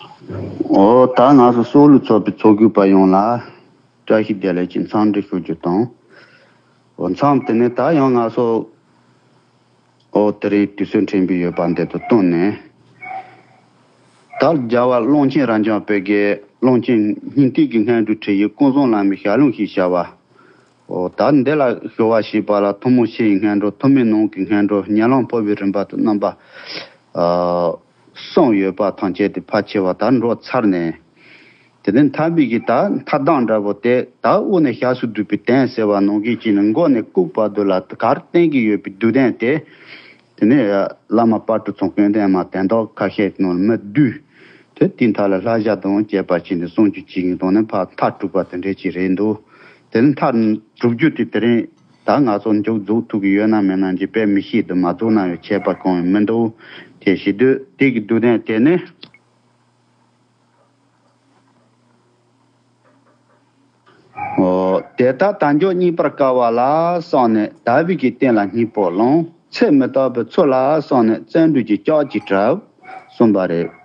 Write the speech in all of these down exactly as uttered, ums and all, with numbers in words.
ཨོ་ད་ང་ཚོ་སོག་ལུ་ཚོགས་པའི་ཚོགས་དགོས་པ་ཡོངས་ལ་བཀྲ་ཤིས་བདེ་ལེགས་ཀྱི་འཚམས་འདྲི་ཞུ་རྒྱུ་དང་། ཨོ་མཚམས་དེ་ནས་ད་ཡང་ང་ཚོ་ཨོ་དེ་རིང་དུས་ཚོད་འཕྲོད་པའི་ཡོད་པ་འདི་དུ་བཏོན་ནས། ད་རྒྱལ་བ་ཀློང་ཆེན་རབ་འབྱམས་པའི་གི་ཀློང་ཆེན་སྙིང་ཐིག་གི་སྔོན་འགྲོའི་ཁྲིད་ཡིག་ཀུན་བཟང་བླ་མའི་ཞལ་ལུང་ཞེས་བྱ་བ། ཨོ་ད་འདི་ལ་ཞུ་བ་ཞེས་པ་ལ་ཐུན་མོང་ཕྱི་ཡི་སྔོན་འགྲོ། ཐུན་མིན་ནང་གི་སྔོན་འགྲོ། ཉམས་ལེན་ཕོ་བའི་རིམ་པ་དང་རྣམ་པ་གསུམ་ཡོད་པ་ཐམས་ཅད་དེ་ཕལ་ཆེ་བ་ད་འགྲོ་ཚར་ནས། དེ་ནས་མཐའ་མའི་གི་ད་མཐའ་དང་འདྲ་བོ་དེ་ད་དབུ་ནས་ཞབས་སུ་བསྡུས་པའི་དོན་ཟེར་བ་ནང་བཞིན་གྱི་ནི་མགོ་ནས་ལྐུགས་བར་དུ་ལ་གར་བསྟན་གྱི་ཡོད་པའི་སྡུག་བདེན་དེ། དེ་ནས་བླ་མ་དཔལ་སྤྲུལ་ཚང་ཀུན་ལྡན་མ་དོན་དག་ཁ་ཤས་ནང་མི་བསྡུས། དེ་དེའི་མཐའ་ལ་བསླབ་བྱ་དང་བཅས་པ་བྱས་ནས་གསུང་རྒྱུ་བྱེད་ཀྱི་དང་ནི་ཕར་མཐའ་དྲུག་པ་དེ་འདྲས་ཅིག་རེད་འདུག་དེ་ནི་མཐའ་དྲུག་རྒྱུ་དེ་དེ་རིང་ད་ང་ཚོ་མཇུག་རྫོགས་ཐུབ་ཀྱི་ཡོད་ན་མེད་ན་འཇིགས་པས་མི་ཤེས་འདུག་མ་རྫོགས་ན་ཡང་ཁྱད་པར་གང་ཡང་མི་འདུག་དེ་བྱེད་དུས་དེ་གི་སྡུག་བདེན་དེ་ནི། ཨོ། དེ་ལྟར་དལ་འབྱོར་རྙེད་པར་དཀའ་བ་ལ་སོགས་ནས། དལ་བའི་གི་རྟེན་ལ་སྙིང་པོ་ལོངས། ཚེ་མི་རྟག་པའི་ཚུལ་ལ་སོགས་ནས། བརྩོན་འགྲུས་ཀྱི་ལྕགས་ཀྱིས་བྲབ། གསུངས་པ་རེད།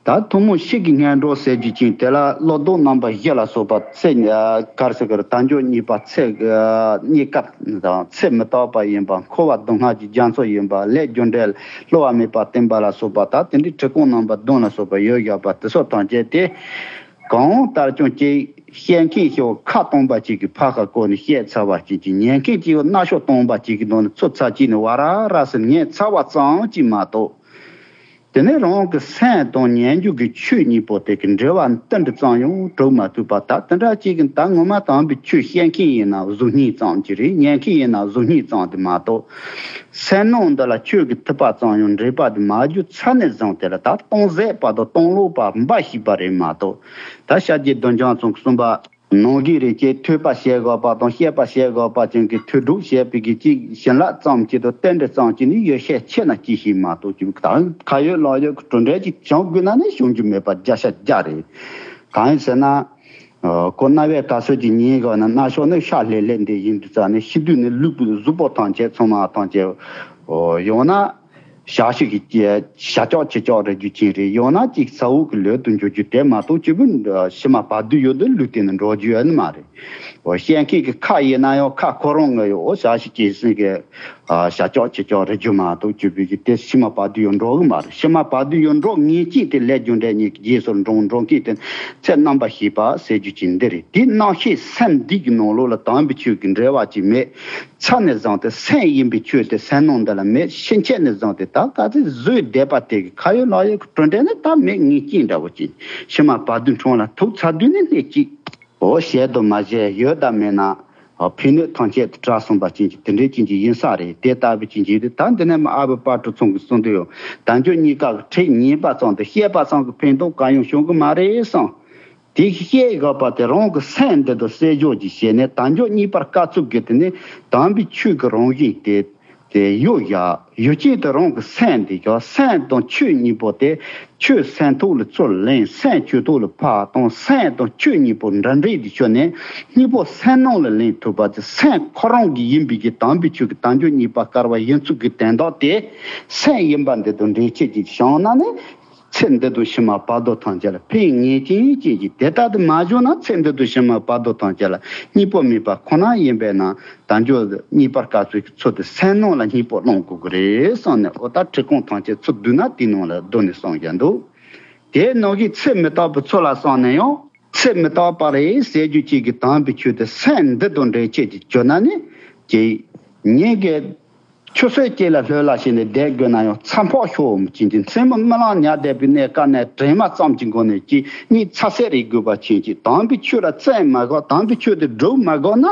ད་ཐུན་མོང་ཕྱི་གི་སྔོན་འགྲོ་ཟེར་རྒྱུ་ཅན་དེ་ལ་བློ་ལྡོག་རྣམ་པ་བཞི་ལ་སོགས་པ་ཚེ་ག་རེ་ཟེར་གི་རེད། དལ་འབྱོར་རྙེད་པ་ཚེ་རྙེད་སྐབས་དང་ཚེ་མི་རྟག་པ་ཡིན་པ། འཁོར་བ་སྡུག་བསྔལ་གྱི་རྒྱ་མཚོ་ཡིན་པ། ལས་རྒྱུ་འབྲས་བསླུ་བ་མེད་པར་བསྟན་པ་ལ་སོགས་པ་ད་དེ་འདྲའི་འཁྲིད་སྐོང་རྣམ་པ་བདུན་ལ་སོགས་པ་ཡོད་བཞག་པ་དེ་སོགས་ཐམས་ཅད་དེ། གང་ལྟར་ཀྱང་ཅིག་བཤད་མཁན་ཞིག་ཁ་སྟོང་པ་ཅིག་གིས་ཕར་ཁ་བསྐོར་ནས་བཤད་ཚར་བ་ཅིག་གིས། ཉན་མཁན་ཅིག་རྣ་ཤོག་སྟོང་པ་ཅིག་གི་ནང་ནས་ཚུར་ཚར་གཅིག་ནས་ཝ་ར་ར་ཟེར་ཉན་ཚར་བ་ཙམ་ཅིག་མ་གཏོགས། དེ་ནས་རང་གི་སེམས་དང་ཉན་རྒྱུ་གི་ཆོས་གཉིས་པོ་དེ་གི་འབྲེལ་བ་ཏིལ་འབྲུ་ཙམ་ཡང་གྲུབ་མ་ཐུབ་པ། ད་དེ་འདྲ་ཅིག་གིས་ད་ངོ་མ་དམ་པའི་ཆོས་བཤད་མཁན་ཡིན་ན་གཟུགས་བརྙན་ཙམ་ཅིག་རེད། ཉན་མཁན་ཡིན་ན་གཟུགས་བརྙན་ཙམ་དེ་མ་གཏོགས། སེམས་ནང་འདི་ལ་ཆོས་ཀྱི་ཐིགས་པ་ཙམ་ཡང་འདྲེས་པ་དེ་མ་གྱུར་ཚར་ནས་བཟུང་སྟེ་ལ་ད་སྟོང་ཟད་བར་དུ་སྟོང་ལོག་པ་འབའ་ཞིག་པ་རེད་མ་གཏོགས། ད་ཤཱཀྱའི་བདུད་འཇོམས་ཚང་གིས་གསུངས་པ་ནང་བཞིན་རེད། ཅེས་ཐོས་པ་བྱེད་དགོས་པ་དང་བཤད་པ་བྱེད་དགོས་པ་ཅན་གྱི་ཐོས་སྒྲུབ་བྱེད་པའི་གི་ཅིག་བྱིན་རླབས་ཙམ་གྱིས་དང་རྟེན་འབྲེལ་ཙམ་གྱིས་ནི་ཡོ་བྱད་ཆེ་ན་ཅི་ཞིག་མ་གཏོགས། ཅིག་ད་ཁ་ཡོད་ལག་ཡོད་ཀྱི་གྲུབ་འབྲས་ཅིག་བྱུང་དགོས་ན་ནི་བྱུང་རྒྱུ་མེད་པ་བརྒྱ་ཆ་བརྒྱ་རེད། གང་ཡིན་ཟེར་ན། ཨོ། ཁོ་རྣ་བས་ག་ཚོད་ཀྱི་ཉན་གོ་ན། རྣ་ཤོག་ནི་ཤ་ལྷེ་ལྷེ་འདི་ཡིན་དུས་ཙང་ནས་ཤི་དུས་ནི་ལུས་པོ་གཟུགས་པོ་ཐམས་ཅད་ཚང་མ་ཐམས་ཅད། ཨོ། ཡང་ན་ཞག་ཤིག་གི་ཞག་ལྕགས་ཆེ་ལྕགས་རེད་རྒྱུ་ཅན་རེད། ཡང་ན་ཅིག་ས་འོག་གི་ལུས་དུ་འགྱུར་རྒྱུ་དེ་མ་གཏོགས་སྐྱེས་བུ་ཕྱི་མ་བར་དོ་ཡོད་དུས་ལུས་དེ་ནི་འགྲོ་རྒྱུ་ཡོད་ནི་མ་རེད། ཨོ། བཤད་མཁན་གྱི་ཁ་ཡིན་ན་ཡང་ཁ་ཁོ་རང་ངོ་ཡོད། ཨོ། ཞག་ཤིག་སྐྱེས་ཟིན་གི་ཨ། ཞག་ལྕགས་ཆེ་ལྕགས་རེད་རྒྱུ་མ་གཏོགས་སྐྱེས་བུ་གི་དེ་ཕྱི་མ་བར་དོ་ཡང་འགྲོ་གི་མ་རེད། ཕྱི་མ་བར་དོ་ཡང་འགྲོ་ངེས་ཅན་དེ་ལས་རྒྱུ་འབྲས་གཉིས་ཀྱི་རྗེས་སུ་འགྲོ་འགྲོ་མཁན་དེ་ཚེ་རྣམ་པ་ཤེས་པ་ཟེར་རྒྱུ་ཅན་འདི་རེད། དེ་རྣམ་ཤེས་སེམས་འདི་གི་ནང་ལོགས་ལ་དམ་པའི་ཆོས་ཀྱི་འབྲེལ་བ་ཅིག་མེད། ཚར་ནས་བཟུང་སྟེ་སེམས་ཡིན་པའི་ཆོས་དེ་སེམས་ནང་འདི་ལ་མེད། ཕྱིན་ཆད་ནས་བཟུང་སྟེ་ད་ག་ཚོད་བཟོས་བསྡད་པ་དེ་གི་ཁ་ཡོད་ལག་ཡོད་ཀྱི་གྲུབ་འབྲས་ནི་ད་མེད། ངེས་ཅན་འདྲ་བོ་ཅིག་ཕྱི་མ་བར་དོ་འཕྲང་ལ་ཐུག་ཚར་དུས་ནི་སྣེ་གཅིག་ཨོ། བྱས་དང་མ་བྱས་ཡོད་དང་མེད་ན། ཨོ། ཕན་གནོད་ཐམས་ཅད་དུ་བྲལ་སོང་བ་ཅན་གྱི་དེ་འདྲའི་ཅན་གྱི་ཡིན་ས་རེད། དེ་ལྟ་བུ་ཅན་གྱི་ཡོད་དུས་ད་འདི་ནས་མ་ཨ་བུ་དཔལ་སྤྲུལ་ཚང་གིས་གསུངས་དུས་ཡོད། དལ་འབྱོར་རྙེད་དཀའ་གི་ཁྲིད་ཉན་པ་ཙམ་དང་བཤད་པ་ཙམ་གྱིས་ཕན་ཐོགས་གང་ཡང་བྱུང་གི་མ་རེད་བསམ། དེ་བཤད་དགོས་པ་དེ་རང་གི་སེམས་འདི་དང་བསྲེ་སྦྱོར་གྱིས་བྱས་ནས་དལ་འབྱོར་རྙེད་པར་དཀའ་ཚུལ་གྱི་དེ་ནི་དམ་པའི་ཆོས་ཀྱི་རང་བཞིན་དེ། དེ་གཡོ་བཞག་གཡོ་ཅན་དུ་རང་གི་སེམས་དེ་བཞག་སེམས་དང་ཆོས་གཉིས་པོ་དེ། ཆོས་སེམས་ཐོག་ལ་ཚུར་ལེན། སེམས་ཆོས་ཐོག་ལ་ཕར་གཏོང་། སེམས་དང་ཆོས་གཉིས་པོ་འདྲ་འདྲེས་དེ་ཆོད་ནས་གཉིས་པོ་སེམས་ནང་ལ་ལེན་ཐུབ་པ་དེ་སེམས་ཁོ་རང་གི་ཡིན་པའི་གི་དམ་པའི་ཆོས་ཀྱི་དལ་འབྱོར་རྙེད་པ་དཀའ་བ་ཡིན་ཚུལ་གྱི་དོན་དག་དེ་སེམས་ཡིན་པ་འདི་དང་འདྲེས་བྱེད་ཀྱི་བྱུང་ན་ནི། ཚེ་འདི་དང་ཕྱི་མ་བར་དོ་ཐམས་ཅད་ལ་ཕན་ངེས་ཅན་ཅན་གྱི་དེ་ལྟར་དུ་མ་བྱུང་ན་ཚེ་འདི་དང་ཕྱི་མ་བར་དོ་ཐམས་ཅད་ལ་གཉིས་པོ་མེད་པ་ཁོ་ན་ཡིན་པས་ན། དལ་འབྱོར་རྙེད་པར་དཀའ་ཚུལ་གྱི་ཚུལ་དེ་སེམས་ནང་ལ་གཉིས་པོ་བླང་དགོས་ཀྱི་རེད་བསམ་ནས། ཨོ་ད་ཁྲིད་ཁུངས་ཐམས་ཅད་ཚུར་བསྡུས་ན་དེའི་ནང་ལ་བསྡུས་ནས་གསུངས་བཞག་འདུག་དེའི་ནང་གི་ཚེ་མི་རྟག་པའི་ཚུལ་ལ་སོང་ནས་ཡང་ཚེ་མི་རྟག་པ་རེད་ཟེར་རྒྱུ་གཅིག་གི་དམ་པའི་ཆོས་དེ་སེམས་འདི་དང་འདྲེས་བྱེད་ཀྱི་གྱུར་ན་ནི་ཀྱེ། ངེད་ཀྱི་ཆུ་ཚོད་གཅིག་ལ་ལྷོད་ལ་བྱས་ནས་བསྡད་དགོས་ན་ཡང་ཚ་འཕགས་ཤོར་བ་ཅན་གྱི་མཚན་མོ་རྨི་ལམ་ཉལ་བསྡད་པའི་གནས་སྐབས་ནས་དྲན་མ་ཙམ་གྱི་སྒོ་ནས་ཀྱི་གཉིད་ཚ་སེ་རེ་དགོས་པ་ཅན་གྱི་དམ་པའི་ཆོས་ལ་བརྩོན་མ་དགོས། དམ་པའི་ཆོས་དེ་སྒྲུབ་མ་དགོས་ན་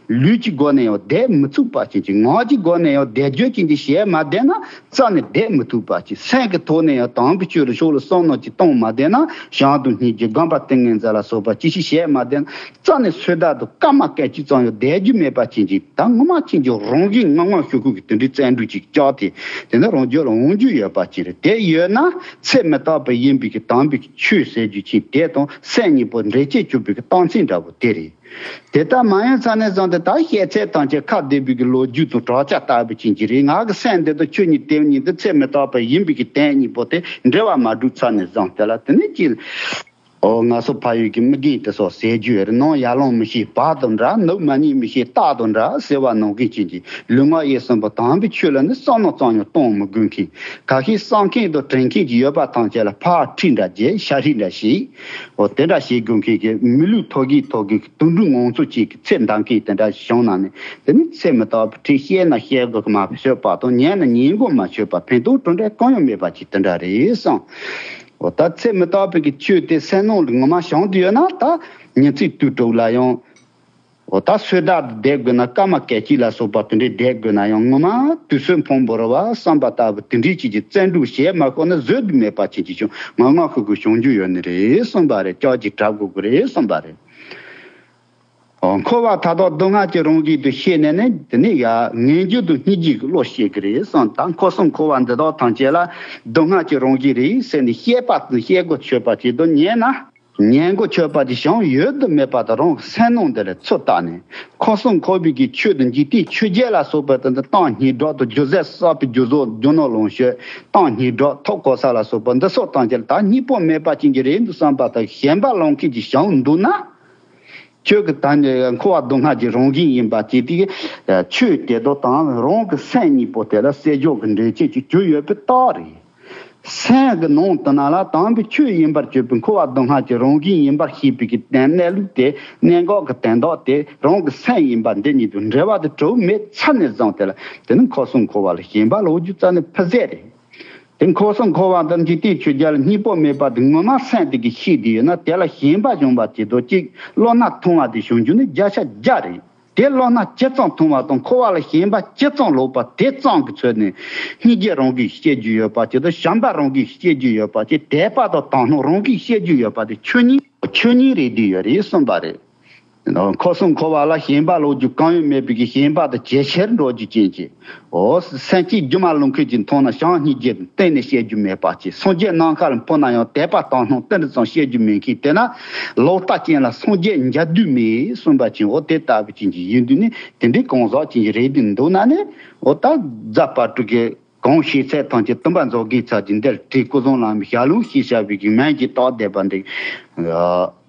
ལུས་ཀྱི་སྒོ་ནས་ཡང་བསྡད་མི་ཚུགས་པ་ཅན་གྱི་ངག་གི་སྒོ་ནས་ཡང་བཟླས་བརྗོད་ཅན་གྱི་བྱས་མ་བསྡད་ན། རྩ་ནས་བསྡད་མི་ཐུབ་པ་ཅིག་སེམས་ཀྱི་ཐོག་ནས་ཡང་དམ་པའི་ཆོས་ལ་ཕྱོགས་ལ་བསམ་མནོ་ཅིག་གཏོང་མ་བསྡད་ན། བྱང་དུ་སྙིང་རྗེ་སྒོམ་པ་ཏིང་ངེ་འཛིན་ལ་སོགས་པ་ཅི་ཞིག་བྱས་མ་བསྡད་ན། རྩ་ནས་སོས་དལ་དུ་སྐར་མ་སྐད་ཅིག་ཙམ་ཡང་བསྡད་རྒྱུ་མེད་པ་ཅན་གྱི་ད་ངོ་མ་ཅན་གྱི་རང་བཞིན་ངང་ངམ་ཤུགས་ཤུགས་ཀྱི་དེ་འདྲའི་ བཙན་འགྲོས་ཅིག་བཅག་སྟེ། དེ་ནི་རང་རྒྱུད་ལ་འོང་རྒྱུ་ཡོད་པ་ཅིག་རེད། དེ་ཡོད་ན་ཚེ་མི་རྟག་པ་ཡིན་པའི་གི་དམ་པའི་ཆོས་ཟེར་རྒྱུ་ཅིག་དེ་དང་སེམས་གཉིས་པོ་འབྲེལ་བྱེད་གཅོད་པའི་གི་རྟགས་མཚན་འདྲ་པོ་དེ་རེད། དེ་ལྟར་མ་ཡིན་ཙང་ནས་བཟུང་སྟེ། ད་བཤད་ཚད་ཐམས་ཅད་ཁ་བདེ་བའི་གི་ལོ་རྒྱུས་དང་བྲག་ཅ་ལྟ་བུ་ཅན་གྱི་རེད། ང་གི་སེམས་འདི་དང་ཆོས་ཉིད་དེ་གཉིས་འདི་ཚེ་མི་རྟག་པ་ཡིན་པའི་གི་དོན་གཉིས་པོ་དེ་འབྲེལ་བ་མ་གྲུབ་ཙང་ནས་བཟུང་སྟེ་ལ། དེ་ནི་ཅི། ཨོ། ང་ཚོ་ཕ་ཡུལ་གྱི་མི་རྒན་དེ་ཚོ་ཟེར་རྒྱུ་ཡོད་རེད། ནམ་ཡར་ལངས་མི་ཤེས་བར་དུ་འདྲ། ནུབ་མ་རྙེད་མི་ཤེས་རྟག་ཏུ་འདྲ་ཟེར་བ་ནང་བཞིན་ཅན་གྱི་ལུས་ངག་ཡིད་གསུམ་པོ་དམ་པའི་ཆོས་ལ་ནི་བསམ་མནོ་ཙམ་ཡང་གཏོང་མི་དགོས་མཁན། ཁ་ཤས་བསམ་མཁན་དང་དྲན་མཁན་གྱི་ཡོད་པ་ཐམས་ཅད་ལ་ཕར་ཁྲིད་འདྲ་བྱེད། ཤ་ཧྲིལ་འདྲ་བྱེད། འོ། དེ་འདྲ་བྱེད་དགོས་མཁན་གྱི་མི་ལུས་ཐོག་གི་ཐོག་གི་དུད་འགྲོའི་ངང་ཚུལ་ཅིག་གི་ཚེ་འདའ་མཁན་དེ་འདྲ་བྱུང་ན་ནི། དེ་ནི་ཚེ་མི་རྟག་པའི་ཁྲིད། བཤད་ན་བཤད་དགོས་མ་ཤོད་པ་དང་། ཉན་ན་ཉན་དགོས་མ་ཤོད་པ། ཕན་ཐོགས་གྲུབ་འབྲས་གང་ཡང་མེད་པ་ཅིག་དེ་འདྲ་རེད་བསམ། འོ། ད་ཚེ་མི་རྟག་པའི་གི་ཆོས་དེ་སེམས་ནང་ལ་ངོ་མ་བྱང་དུ་ཡོད་ན། ད་ཉིན་ཚེ་དུས་དྲུག་ལ་ཡང་། འོ། ད་ཚེ་བདག་ཏུ་བསྡད་དགོས་ན། སྐར་མ་སྐད་ཅིག་ལ་སོགས་པ་དེ་འདྲའི་བསྡད་དགོས་ན་ཡང་། ངོ་མ་དུས་ཚོད་ཕུང་པོ་རེད་བ་བསམ་པ་ལྟ་བུ་དེ་འདྲའི་ཅིག་གི་བཙན་འགྲོས་བྱས་མ་ཤོར་ན། བཟོད་དུ་མེད་པ་ཅན་གྱི་བྱུང་ངང་ངང་ཤུགས་ཀྱིས་བྱུང་རྒྱུ་ཡོད་ནི་རེད་གསུངས་པ་རེད། ལྕགས་ཀྱི་གྲབས་དགོས་ཀྱི་རེད་གསུངས་པ་རེད། འོ། འཁོར་བ་མཐའ་དག་སྡུག་བསྔལ་གྱི་རང་བཞིན་དུ་ཤེས་ནས་ནི། དེ་ནི་ཡང་ངེས་འབྱུང་དང་སྙིང་རྗེ་གི་བློ་སྐྱེ་གི་རེད་གསུངས། ད་འཁོར་གསུམ་འཁོར་བ་འདི་དག་ཐམས་ཅད་ལ་སྡུག་བསྔལ་གྱི་རང་བཞིན་རེད་ཟེར་ནས་བཤད་པ་དང་བཤད་དགོས་ཆོད་པ་ཅིག་དང་། ཉན་ན་ཉན་དགོས་ཆོད་པ་ཅིག་བྱུང་ཡོད་དུ་མེད་པ་དང་། རང་གི་སེམས་ནང་འདི་ལ་ཚུར་བལྟས་ནས། འཁོར་གསུམ་འཁོར་བའི་གི་ཆོས་དང་། འཇིག་རྟེན་ཆོས་བརྒྱད་ལ་སོགས་པ་དེ་འདི་གཏམ་སྙན་གྲགས་དང་། རྒྱུ་ཟས་བསགས་པའི་རྒྱུ་ཟོག་རྒྱུ་ནོར་ལོངས་སྤྱོད། གཏམ་སྙན་གྲགས། ཐོབ་གོ་ས་ལ་སོགས་པ་འདི་སོགས་ཐམས་ཅད་ལ་ད་སྙིང་པོ་མེད་པ་ཅན་གྱི་རེད་འདུག་བསམ་པ་དང་ཞེན་པ་ལངས་མཁན་ཅིག་བྱུང་འདུག་ན། ཁྱོད་ཀྱི་ད་ནི་འཁོར་བ་སྡུག་བསྔལ་གྱི་རང་བཞིན་ཡིན་པ་ཅིག་དེ། ཆོས་དེ་དག་དང་རང་གི་སེམས་གཉིས་པོ་དེ་ལ་བསྲེ་འཇོག་གི་འབྲེལ་བྱེད་ཅིག་གྱུར་ཡོད་པའི་རྟགས་རེད། སེམས་ཀྱི་ནང་དུ་ན་ལ་དམ་པའི་ཆོས་ཡིན་པར་གྱུར་པའི་འཁོར་བ་སྡུག་བསྔལ་གྱི་རང་བཞིན་ཡིན་པར་ཤེས་པའི་གི་གནས་ལུགས་དེ། གནད་འགག་གི་དོན་དག་དེ་རང་གི་སེམས་ཡིན་པ་འདི་གཉིས་དང་འབྲེལ་བ་དེ་གྲུབ་མེད་ཚར་ནས་བཟུང་སྟེ་ལ། དེ་ནི་འཁོར་གསུམ་འཁོར་བ་ལ་ཞེན་པ་ལོག་རྒྱུ་རྩ་ནས་ཕུད་ཟད་རེད། དེ་འཁོར་གསུམ་འཁོར་བ་འདི་འཇིག་རྟེན་ཆོས་བརྒྱད་ལ་སྙིང་པོ་མེད་པ་དེ་ངོ་མ་སེམས་དེ་གིས་ཤེས་བསྡད་ཡོད་ན། དེ་ལ་ཞེན་པ་སྦྱོང་བ་དེ་དང་གཅིག་བློ་སྣ་ཐུང་བ་དེ་བྱུང་རྒྱུ་ནི་བརྒྱ་ཆ་བརྒྱ་རེད། དེ་བློ་སྣ་ཇི་ཙམ་ཐུང་བ་དང་། འཁོར་བ་ལ་ཞེན་པ་ཇི་ཙམ་ལོག་པ་དེ་ཙམ་གྱིས་མཚོན་ནས་སྙིང་རྗེ་རང་གིས་སྐྱེ་རྒྱུ་ཡོད་པ་ཅིག་དང་། བྱམས་པ་རང་གིས་སྐྱེ་རྒྱུ་ཡོད་པ་ཅིག་དད་པ་དང་དག་སྣང་རང་གིས་སྐྱེ་རྒྱུ་ཡོད་པ་དེ་ཆོས་ཉིད། ཆོས་ཉིད་རེད་བསྡད་ཡོད་རེད་གསུངས་པ་རེད། འཁོར་གསུམ་འཁོར་བ་ལ་ཞེན་པ་ལོག་རྒྱུ་གང་ཡང་མེད་པའི་གི་ཞེན་པ་དེ་ཇེ་ཆེར་འགྲོ་རྒྱུ་ཅན་གྱི། འོ། སེམས་ཅན་སྒྱུ་མ་ལོངས་སྐུ་ཅིག་མཐོང་ན་བྱམས་སྙིང་རྗེ་གཏན་ནས་སྐྱེ་རྒྱུ་མེད་པ་ཅིག་སངས་རྒྱས་ནམ་མཁའ་ལ་འཕུར་ན་ཡང་དད་པ་དག་སྣང་ཏིལ་འབྲུ་ཙམ་སྐྱེ་རྒྱུ་མེད་མཁན་དེ་ན། ལོག་ལྟ་ཅན་ལ་སངས་རྒྱས་མཇལ་དུས་མེད་གསུངས་པ་ཅན། འོ། དེ་ལྟ་བུ་ཅན་གྱི་ཡིན་དུས་ནི་དེ་འདྲའི་གང་ཟག་ཅན་གྱི་རེད་འདུག་ན་ནི། འོ། ད་རྫ་དཔལ་སྤྲུལ་གྱི། གང་ཤེས་ཚད་ཐམས་ཅད་བསྟན་པ་རྫོགས་དགོས་ཚར་གྱི་འདིར་བྲིས། སྐུ་གསུང་ལམ་ཞལ་ལུང་ཞེས་བྱ་བའི་གི་མིང་གིས་བཏགས་བསྡད་པ་འདི།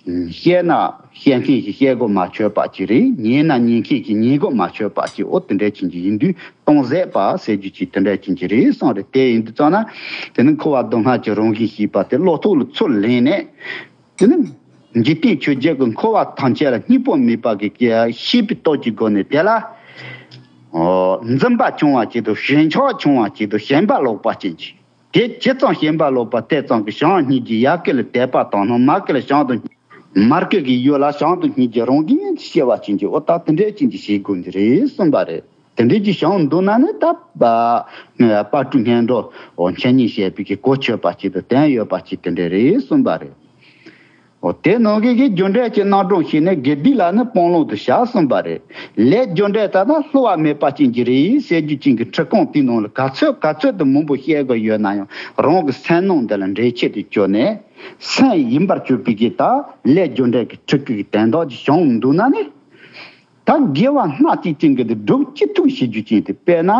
བཤད་ན་བཤད་མཁན་གྱིས་བཤད་དགོས་མ་ཆོད་པ་ཅིག་རེད། ཉན་ན་ཉན་མཁན་གྱིས་ཉན་དགོས་མ་ཆོད་པ་ཅིག་འོ། དེ་འདྲ་ཅན་གྱི་ཡིན་དུས་གཏོང་ཟད་པ་ཟེར་རྒྱུ་ཅིག་དེ་འདྲ་ཅན་གྱི་རེད་གསུངས་རེད། དེ་ཡིན་དུས་ཙང་ན། དེ་ནི་འཁོར་བ་སྡུག་བསྔལ་གྱི་རང་བཞིན་ཤེས་པ་དེ་བློ་ཐོག་ལ་ཚུར་ལེན་ནས། དེ་ནི་འཇིག་རྟེན་ཆོས་བརྒྱད་ཀྱི་འཁོར་བ་ཐམས་ཅད་ལ་སྙིང་པོ་མེད་པ་གི་ཤེས་པའི་སྟོབས་ཀྱི་སྒོ་ནས་དེ་ལ། འོ། འཛིན་པ་ཆུང་བ་ཅིག་དང་ཞེན་ཆགས་ཆུང་བ་ཅིག་དང་ཞེན་པ་ལོག་པ་ཅན་གྱི། དེ་ཇི་ཙམ་ཞེན་པ་ལོག་པ་དེ་ཙམ་གྱིས་བྱམས་སྙིང་རྗེ། ཡ་གི་ལ་དད་པ་དག་སྣང་། མ་གི་ལ་བྱམས་དང་། མར་གི་གི་ཡུལ་ལ་བྱམས་དང་སྙིང་རྗེ་རང་གིས་སྐྱེ་བ་ཅན་གྱི། འོ། ད་དེ་འདྲ་ཅན་གྱི་བྱེད་དགོས་འདི་རེད་གསུངས་པ་རེད། དེ་འདྲ་ཅིག་བྱུང་འདུག་ན་ནི་ད་དཔལ་སྤྲུལ་སྔོན་འགྲོ། འོ། འཆད་ཉན་བྱས་པའི་གི་གོ་ཆོད་པ་ཅིག་དང་དོན་ཡོད་པ་ཅིག་དེ་འདྲ་རེད་གསུངས་པ་རེད། འོ། དེ་ནང་གི་གི་རྒྱུ་འབྲས་ཀྱི་རྣམ་གྲངས་ཤིག་ནི། དགེ་སྡིག་ལ་ནི་སྤང་བླང་དུ་བྱ་གསུངས་པ་རེད། ལས་རྒྱུ་འབྲས་ལྟར་ན་བསླུ་བ་མེད་པ་ཅན་གྱི་རེད་ཟེར་རྒྱུ་ཅན་གྱི་ཁྲིད་ཁང་དེའི་ནང་ལ་ག་ཚོད་ག་ཚོད་དུ་མང་པོ་བཤད་དགོས་ཡོད་ན་ཡང་། རང་གི་སེམས་ནང་འདི་ལ་འགྲེལ་བྱེད་དུ་བཅོལ་ནས། སེམས་ཡིན་པར་གྱུར་པའི་གི་ད་ལས་རྒྱུ་འབྲས་ཀྱི་ཁྲིད་ཀྱི་དོན་དག་ཅིག་བྱུང་འདུག་ན་ནི། ད་དགེ་བ་སྣ་གཅིག་ཅན་གྱི་དེ་སྒྲུབ་ཅི་ཐུབ་བྱེད་རྒྱུ་ཅན་དེ། དཔེར་ན།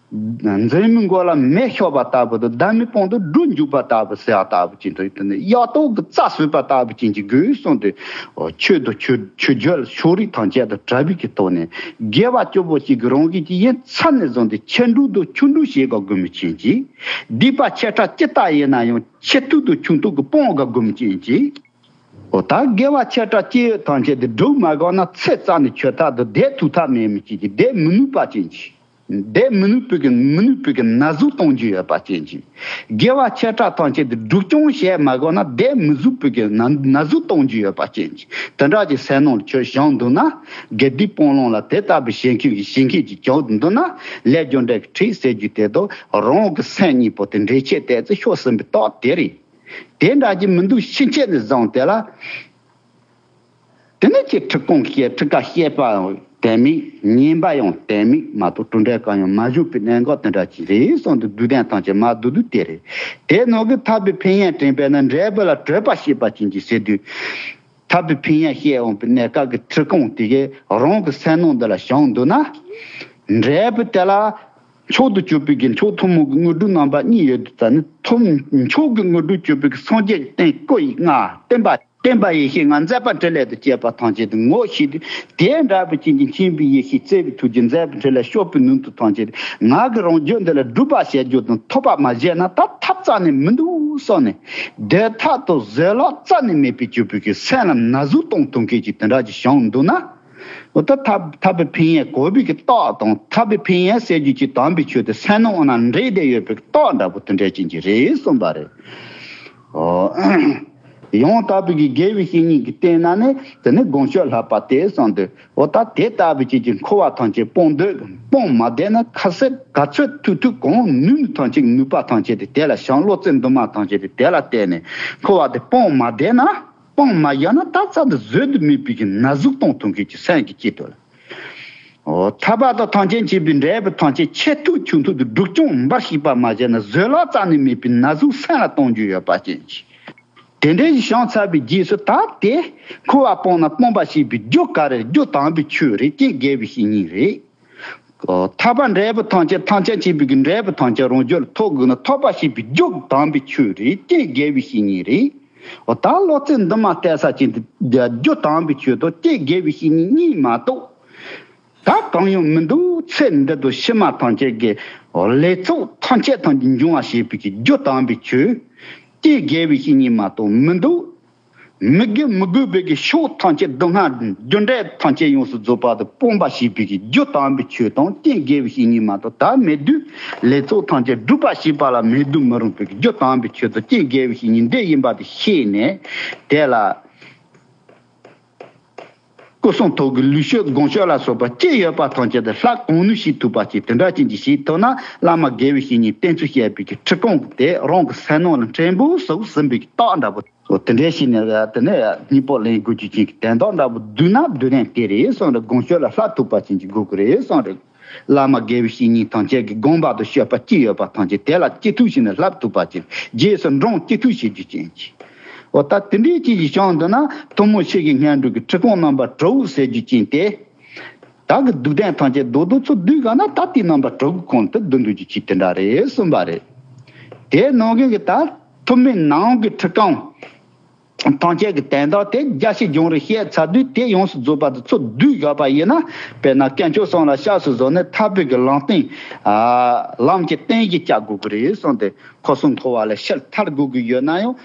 འཛིན་མའི་མགོ་ལ་མེ་ཤོར་བ་ལྟ་བུ་དང་། སྡང་མའི་དཔུང་དུ་སྦྲུལ་འཇུག་པ་ལྟ་བུ་ཟེར་བ་ལྟ་བུ་ཅན་དུ། དེ་ནི་གཡག་ཏོག་གི་རྩྭ་ཟོས་པ་ལྟ་བུ་ཅན་གྱི་དགོས་གསུངས་ཏེ། ཆོས་དང་ཆོས་ཆོས་བརྒྱད་ཕྱོགས་རིས་ཐམས་ཅད་དང་བྲལ་བའི་གི་ཐོག་ནས། དགེ་བ་སྐྱོ་པོ་ཅིག་གི་རང་བཞིན་གྱི་ཡིན་ཚད་ནས་བཟུང་སྟེ་ཆེ་འབྲིང་དང་ཆུང་འབྲིང་བྱེད་དགོས་དགོས་མི་ཅན་གྱི། སྡིག་པ་ཆེ་ཕྲ་ཅི་ལྟར་ཡིན་ན་ཡང་ཆེ་ཐུག་དང་ཆུང་ཐུག་གི་སྤོང་དགོས་དགོས་མི་ཅན་གྱི། འོ། ད་དགེ་བ་ཆེ་ཕྲ་སྐྱེ་ཡོད་ཐམས་ཅད་དེ་སྒྲུབ་མ་དགོས་ན་ཚེ་རྩ་ནས་འཆོལ་ཐབས་དང་བསྡད་ཐུབ་ཐབས་མེད་མི་ཅན་གྱི། བསྡད་མི་ནུས་པ་ཅན་གྱི། བསྡད་མི་ནུས་པའི་གི་མི་ནུས་པའི་གི་ན་ཟུག་གཏོང་རྒྱུ་ཡོད་པ་ཅན་གྱི། དགེ་བ་ཆེ་ཕྲ་ཐམས་ཅད་དེ་སྒྲུབ་སྐྱོང་བྱས་མ་དགོས་ན་བསྡད་མི་ཚུགས་པའི་གི་ན་ན་ཟུག་གཏོང་རྒྱུ་ཡོད་པ་ཅན་གྱི། དེ་འདྲ་གྱི་སེམས་ནང་ལ་ཁྱོད་བྱུང་འདུག་ན། དགེ་སྡིག་སྤང་བླང་ལ་དེ་ལྟ་བུ་བྱེད་མཁན་གྱི་བྱེད་མཁན་གྱི་བྱུང་འདུག་ན། ལས་རྒྱུ་འབྲས་ཀྱི་ཁྲིད་ཟེར་རྒྱུ་དེ་དང་རང་གི་སེམས་གཉིས་པོ་དེ་འབྲེལ་ཆད་དེ་ཚེ་ཤོར་ཟིན་པའི་རྟགས་དེ་རེད། དེ་འདྲ་གྱི་མི་འདུག་ཕྱིན་ཆད་ནས་བཟུང་སྟེ་ལ། དེ་ནས་ཀྱི་ཁྲིད་ཁང་བཤད། ཁྲིད་ཀ་བཤད་པའམ། དད་མོས་ཉན་པ་ཡང་དད་མོས་མ་གཏོགས་གྲུབ་འབྲས་གང་ཡང་མ་བྱུང་པའི་གནད་འགག་དེ་འདྲ་ཅིག་རེད་གསུངས་ཏེ། སྡུག་ལྡན་ཐམས་ཅད་མར་བསྡུ་དུས་དེ་རེད། དེ་ནང་གི་ཐར་པའི་ཕན་ཡོན་དྲན་པས་ན། འབྲས་བུ་ལ་བྲོད་པ་བྱེད་པ་ཅན་གྱི་ཟེར་དུས། ཐར་པའི་ཕན་ཡོན་བཤད་འོང་པའི་གནས་སྐབས་ཀྱི་ཁྲིད་ཁང་དེ་གའི་རང་གི་སེམས་ནང་འདི་ལ་བཞག་འདུག་ན། འབྲས་བུ་དེ་ལ་མཆོག་ཏུ་གྱུར་པའི་གི་མཆོག་ཐུན་མོང་གི་དངོས་གྲུབ་རྣམ་པ་གཉིས་ཡོད་དུས་ཙ་ནི། ཐུན་མཆོག་གི་དངོས་གྲུབ་གྱུར་པའི་གི་སངས་རྒྱས་བསྟན་སྐུ་ཡི་ལྔ། བསྟན་པ། བསྟན་པ་ཡེ་ཤེས་ལྔ། མཛད་པ་འཕྲིན་ལས་དང་བཅས་པ་ཐམས་ཅད་དུ་ངོ་ཤེས་དུས། དེ་འདྲ་བའི་རྐྱེན་གྱིས་མཁྱེན་པའི་ཡེ་ཤེས། བརྩེ་བའི་ཐུགས་རྗེ། མཛད་པའི་འཕྲིན་ལས། སྤྱོད་པའི་ནུས་མཐུ་ཐམས་ཅད་ང་གི་རང་རྒྱུད་འདི་ལ་སྒྲུབ་པ་བྱེད་རྒྱུ་དང་ཐོབ་པ་མ་བྱས་ན་ད་ཐབས་རྩ་ནས་མི་འདུག་བསམ་ནས། འདོད་ཐག་ཏུ་བཟོད་གླགས་རྩ་ནས་མེད་པའི་སྤྱོད་པའི་གི་སེམས་ལ་ན་ཟུག་གཏོང་ཐུབ་མཁན་ཅིག་དེ་འདྲ་ཅིག་བྱུང་འདུག་ན། འོ་ད་ཐར་ཐར་པའི་ཕན་ཡོན་གོ་བའི་གི་རྟགས་དང་། ཐར་པའི་ཕན་ཡོན་ཟེར་རྒྱུ་ཅིག་དམ་པའི་ཆོས་དེ་སེམས་ནང་འོ་ན་འདྲེས་བསྡད་ཡོད་པའི་རྟགས་འདྲ་པོ་དེ་འདྲ་ཅན་གྱི་རེད་གསུངས་པ་རེད། ཨོ། ཡང་དག་པའི་གི་དགེ་བའི་བཤེས་གཉེན་གྱི་སྟེང་ན་ནི་དེ་ནི་དགོངས་སྤྱོད་བསླབ་པ་སྟེ་གསུངས་ཏེ། འོ་ད་དེ་ལྟ་བུའི་ཅིག་གི་འཁོར་བ་ཐམས་ཅད་སྤོང་འདོད། སྤོང་མ་བདེ་ན་ཁ་ཟས་ག་ཚོད་ཐུབ་ཐུབ་གང་ནུས་ནུས་ཐམས་ཅད་ནུས་པ་ཐམས་ཅད་དེ་དེ་ལ་བྱང་། བློ་རྩེ་འདུན་མ་ཐམས་ཅད་དེ་དེ་ལ་བརྟེན་ནས་འཁོར་བ་དེ་སྤོང་མ་བདེ་ན། སྤང་མ་ཡང་ན་ད་རྩ་དུ་བཟོད་དུ་མེད་པའི་གི་ན་ཟུག་གཏོང་ཐུབ་མཁན་གྱི་སེམས་ཀྱི་སྐྱེ་དོ་ལ། འོ། ཐར་པ་དང་ཐམས་ཅད་མཁྱེན་པའི་འབྲས་བུ་ཐམས་ཅད་ཆེས་མཐོའི་ཆོས་མཐུན་དུ་སྒྲུབ་སྦྱོང་འབའ་ཞིག་པ་མ་བྱས་ན་བཟོད་གླགས་རྩ་ནས་མེད་པའི་ན་ཟུག་སེམས་ལ་གཏོང་རྒྱུ་ཡོད་པ་ཅན་གྱི། དེ་འདྲའི་བྱང་ཚར་བའི་རྗེས་སུ་ད་དེ་འཁོར་བ་སྤངས་ན་སྤོང་བ་ཞེས་པའི་རྒྱུ་ག་རེ། རྒྱུ་དམ་པའི་ཆོས་རེད། རྐྱེན་དགེ་བའི་བཤེས་གཉེན་རེད། ཐར་པ་འབྲས་བུ་ཐམས་ཅད་ཐམས་ཅད་མཁྱེན་པའི་གི་འབྲས་བུ་ཐམས་ཅད་རང་རྒྱུད་ལ་ཐོབ་དགོས་ན་ཐོབ་པ་ཞེས་པའི་རྒྱུ་དམ་པའི་ཆོས་རེད། རྐྱེན་དགེ་བའི་བཤེས་གཉེན་རེད། འོ་ད་བློ་རྩེ་འདུན་མ་གཏད་ས་ཅན་དེ་རྒྱུ་དམ་པའི་ཆོས་དང་རྐྱེན་དགེ་བའི་བཤེས་གཉེན་གཉིས་མ་གཏོགས་ད་གང་ཡང་མི་འདུག་ཚེ་འདི་དང་ཕྱི་མ་ཐམས་ཅད་ཀྱི་ལས་ཚོགས་ཐམས་ཅད་ཐམས་ཅད་འབྱུང་བ་བྱེད་པའི་གི་རྒྱུ་དམ་པའི་ཆོས་རྐྱེན་དགེ་བའི་བཤེས་གཉེན་མ་གཏོགས་མི་འདུག་མི་དགེ་མི་དགེ་བའི་གི་ཕྱོགས་ཐམས་ཅད་སྡུག་བསྔལ་རྒྱུ་འབྲས་ཐམས་ཅད་ཡོངས་སུ་རྫོགས་པ་དེ་སྤོང་བ་ཞེས་པའི་གི་རྒྱུ་དམ་པའི་ཆོས་དང་རྐྱེན་དགེ་བའི་བཤེས་གཉེན་མ་གཏོགས་ད་མེད་དུས། ལས་ཚོགས་ཐམས་ཅད་སྒྲུབ་པ་ཞེས་པ་ལ་མེད་དུ་མི་རུང་བའི་གི་རྒྱུ་དམ་པའི་ཆོས་དང་རྐྱེན་དགེ་བའི་བཤེས་གཉེན་འདི་ཡིན་པ་དེ་ཤེས་ནས་དེ་ལ་སྐུ་གསུང་ཐུགས་ཀྱི་ལུས་སྤྱོད་དགོངས་སྤྱོད་ལ་སོགས་པ་ཅི་ཡོད་པ་ཐམས་ཅད་དེ་ལྷ་གང་ནུས་ཤིག་ཐུབ་པ་ཅིག་དེ་འདྲ་ཅན་གྱི་ཞིག་ཐོབ་ན། བླ་མ་དགེ་བའི་བཤེས་གཉེན་བསྟེན་ཚུལ་བཤད་པའི་གི་ཁྲིད་ཁང་གི་དེ་རང་གི་སེམས་ནང་ལ་ཕྲན་བུ་ཟུག་ཟིན་པའི་གི་རྟགས་འདྲ་པོ། འོ་དེ་འདྲའི་ཞིག་ནས་དེ་ནས་སྙིང་པོ་ལེན་དགོས་རྒྱུ་ཅན་གྱི་དན་རྟགས་འདྲ་པོ་བསྡུས་ན་བསྡུས་ལན་དེ་རེད་གསུངས་རེད། དགོངས་སྤྱོད་ལ་བསླབ་ཐུབ་པ་ཅན་གྱི་དགོས་ཀྱི་རེད་གསུངས་རེད། བླ་མ་དགེ་བའི་བཤེས་གཉེན་ཐམས་ཅད་ཀྱི་དགོངས་པ་དང་སྤྱོད་པ་ཅི་ཡོད་པ་ཐམས་ཅད་དེ་ལ་ཅི་ཐུབ་བྱས་ནས་བསླབ་ཐུབ་པ་ཅན། རྗེས་སུ་འབྲང་ཅི་ཐུབ་བྱེད་རྒྱུ་ཅན་གྱི། འོ་ད་དེ་འདྲའི་ཅན་གྱི་བྱང་དུ་ན་ཐུན་མོང་ཕྱི་གི་སྔོན་འགྲོ་གི་ཁྲིད་ཁང་རྣམ་པ་དྲུག་ཟེར་རྒྱུ་ཅན་ཏེ། ད་གི་སྡུག་ལྡན་ཐམས་ཅད་རྡོག་རྡོག་ཚུར་བསྡུས་ག་ན་ད་དེའི་རྣམ་པ་དྲུག་གི་ཁོངས་དུ་བསྡུ་འདུག་རྒྱུ་ཅིག་དེ་འདྲ་རེད་གསུངས་པ་རེད། དེ་ནང་གི་གི་ད་ཐུན་མིན་ནང་གི་ཁྲིད་ཁང་ཐམས་ཅད་ཀྱི་དན་རྟགས་དེ་རྒྱས་ཤིང་སྦྱོང་རེ་བཤད་ཚར་དུས་དེ་ཡོངས་སུ་རྫོགས་པ་དེ་ཚུར་བསྡུས་བཞག་པ་ཡིན་ན། དཔེར་ན་དཀོན་མཆོག་གསུམ་ལ་སྐྱབས་སུ་བཟུང་ནས་ཐར་པའི་གི་ལམ་སྟེང་ལམ་གྱི་རྟེན་གཞི་བཅའ་དགོས་ཀྱི་རེད་གསུངས་ཏེ། འཁོར་གསུམ་འཁོར་བ་ལས་ཕྱིར་ཐར་དགོས་ཀྱི་ཡོད་ན་ཡང་།